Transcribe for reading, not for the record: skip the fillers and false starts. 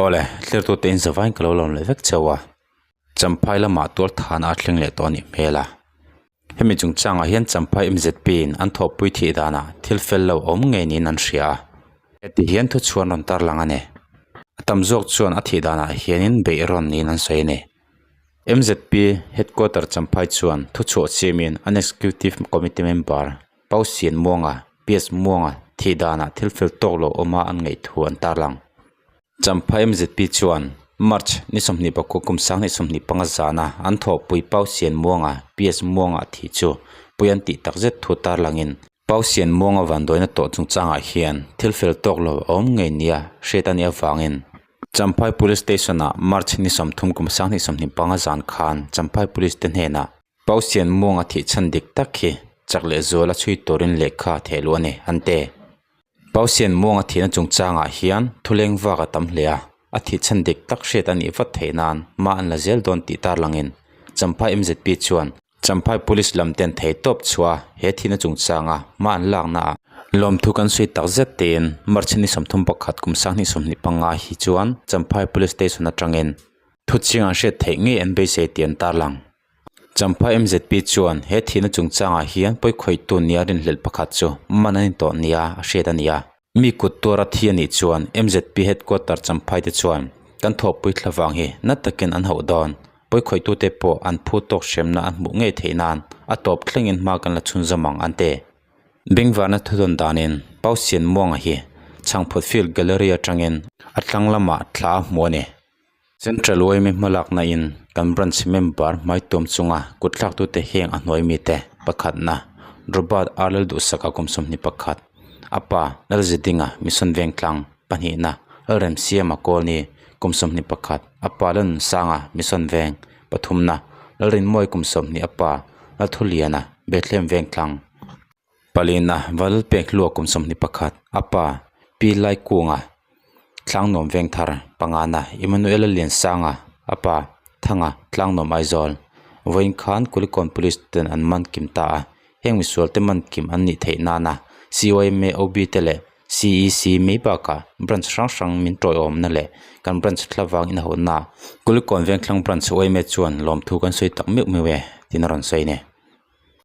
Awle, thlir tute in zavain ka lo lawm leh vek cheu a. Champhai lamah tual than a thleng leh tawh a nih hmel a. Hemi chungchangah hian Champhai MZP in an thawhpui thih danah thil fel lo awm ngei niin an hria a. Heti hian thuchhuan rawn tarlang a ni. A tam zawk chuan a thih danah hianin beih rawn niin an sawi a ni. MZP Headquarter Champhai chuan thuchhuah siamin an Executive Committee member Pau Sian Muanga, PS Muanga, thih danah thil fel tawk lo awma an ngaih thu an tarlang. Champhai MZP chuan March ni 21 kum 2025 zana an thawhpui Pau Sian Muanga, PS Muanga thih chu pui an tih takzet thu tarlangin Pau Sian Muanga vanduaina tawh chungchangah hian thil fel tawk lo a awm ngei nia hriat a nih avangin Champhai Police Station-ah March ni 30 kum 2025 zan khan Champhai Police te hnenah Pau Sian Muanga thih chhan dik tak hi chak leh zuala chhui turin lehkha a theh luh a ni, an ti. Pau Sian Muanga thihna chungchangah hian thuleng vak a tam hle a, a thih chhan dik tak hriat a nih vat theih nan hma an la zel dawn tih tarlangin Champhai MZP chuan Champhai Police lam ten thei tawp chhuah a he thihna chungchanga hma an lakna ah lawmthu kan sawi tak zet tiin March ni 31 kum 2025 hi chuan Champhai Police Station atangin thuchiang an hriat theih ngei an beisei tih an tarlang. Champhai MZP chuan he thihna chungchangah hian pawikhawihtu nia rinhlelh pakhat chu man an intawh nia a hriat a ni a. Mi kut tuara thi a nih chuan MZP headquarter Champhai te chuan kan thawhpui thla vang hi na takin an hauh dawn. Pawikhawih-tute pawh an phu tawk hremna an hmuh ngei theih nan a tawp thlengin hma kan la chhunzawm ang an ti. Bengvarna thudawn danin Pau Sian Muanga hi Chhangphut Field Gallery atangin a tlang lamah thla a hmu a ni. Central yma hmalakna in kan branch member hmaituam chunga kutthlaktute heng a hnuai mite pakhatna Robert R Lalduhsaka kum 21, a pa Lalzidinga Mission Vengtlang pahnihna Lalremsiama Kawlni kum 21, a pa Lalnunsanga Mission Veng pathumna Lalrinmawii kum 20, a pa Lalthuliana Bethlehem Vengtlang palina Valpekhlua kum 21, a pa Pi Laikunga Tlangnuam Vengthar pangana Emmanuel-a Liansanga a pa Thanga Tlangnuam Aizawl vawiin khan Kulikawn Police ten an man kim ta a, heng misual te man kim an nih theih nana CYMA OB te leh CEC mai bakah branch hrang hrang min tawiawmna leh kan branch thlavang in a hawnna Kulikawn Vengthlang Branch yma chuan lawmthu kan sawi tak meuh meuh e tiin a rawn sawi a ni.